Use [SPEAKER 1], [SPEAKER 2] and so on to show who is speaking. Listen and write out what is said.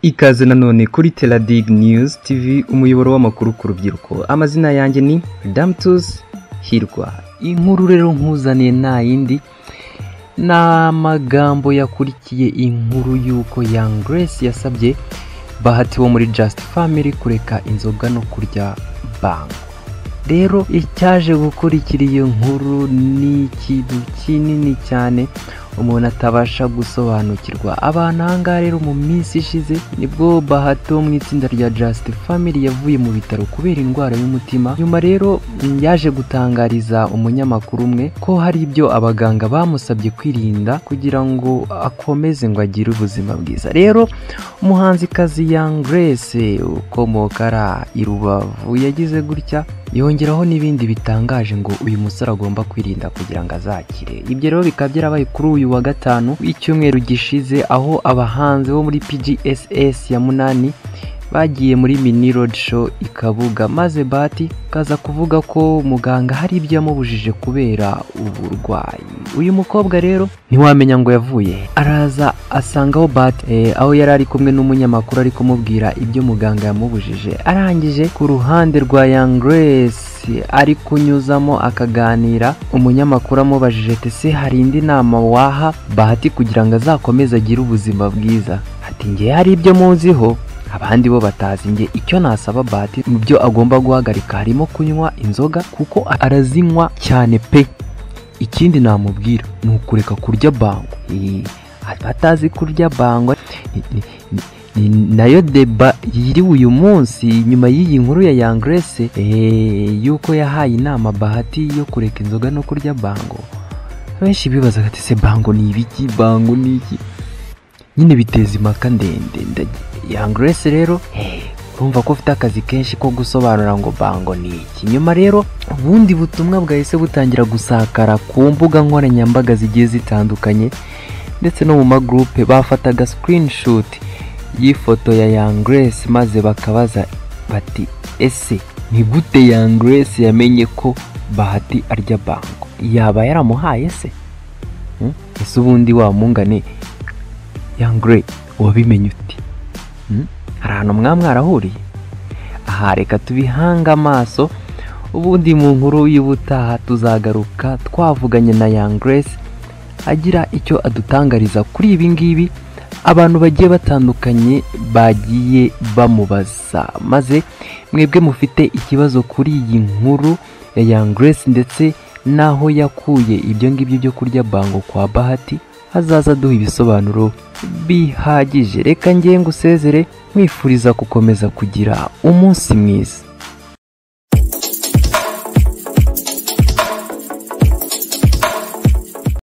[SPEAKER 1] Ikaze nanone kuri Teladig News TV, umuyoboro w'amakuru ku rubyiruko. Amazina yanjye ni Damtus Hirwa. Inkuru rero nkuzaniye nta yindi, ni amagambo yakurikiye inkuru y'uko Young Grace yasabye Bahati wo muri Just Family kureka inzoga no kurya bango. Rero icyaje gukurikira iyo nkuru ni ikintu kinini cyane umuntu atabasha gusobanukirwa. Abantu ahangaha rero mu minsi ishize nibwo Bahati wo mu itsinda rya Just Family yavuye mu bitaro kubera indwara y'umutima. Nyuma rero yaje gutangariza umunyamakuru umwe ko hari ibyo abaganga bamusabye kwirinda kugira ngo akomeze ngo agire ubuzima bwiza. Rero umuhanzikazi Young Grace ukomoka i Rubavu yagize gutya yongeraho n'ibindi bitangaje ngo uyu musore agomba kwirinda kugira ngo azakire. Ibyo rero bikaba byarabaye kuri uyu wa gatanu w'icyumweru gishize, aho abahanzi bo muri PGSS ya munani bagiye muri mini road show i Kabuga, maze Bahati kaza kuvuga ko muganga hari ibyo yamubujije kubera uburwayi. Uyu mukobwa rero ntiwamenya ngo yavuye, araza asangaho Bahati aho yari ari kumwe n'umunyamakuru ari kumubwira ibyo muganga yamubujije. Arangije ku ruhande rwa Young Grace ari kunyuzamo akaganira, umunyamakuru amubajije ati se hari indi nama waha Bahati kugira ngo azakomeze agire ubuzima bwiza? Ati nge hari ibyo muziho abandi bo batazi, nge icyo nasaba Bahati mu byo agomba guhagarika harimo kunywa inzoga kuko arazinywa cyane pe. Ikindi namubwira ni ukureka kurya bango. Abatazi kurya bango ni nayo deba yiriwe uyu munsi nyuma y'iyi nkuru ya Young Grace yuko yahaye inama Bahati yo kureka inzoga no kurya bango. Benshi bibazaga ati se bango ni ibiki, bango ni iki? Nyine biteza impaka ndende. Young Grace rero urumva ko ufite akazi kenshi ko gusobanura ngo bango ni iki. Nyuma rero ubundi butumwa bwahise butangira gusakara ku mbuga nkoranyambaga zigiye zitandukanye ndetse no mu magroupe, bafataga screenshot y'ifoto ya Young Grace maze bakabaza bati ese ni gute Young Grace yamenye ko Bahati arya bango? Yaba yaramuhaye se? Ese ubundi wa mungane Young Grace wabimenye uti? Hari ahantu mwarahuriye? Aha reka tubihanga amaso, ubundi mu nkuru y'ubutaha tuzagaruka twavuganye na Young Grace agira icyo adutangariza kuri ibi ngibi abantu bagiye batandukanye bagiye bamubaza. Maze mwebwe mufite ikibazo kuri iyi nkuru ya Young Grace ndetse naho yakuye ibyo ngibyo byo kurya bango kwa Bahati, hazaza duha ibisobanuro bihagije. Reka ngiye ngusezere nkwifuriza gukomeza kugira umunsi mwiza.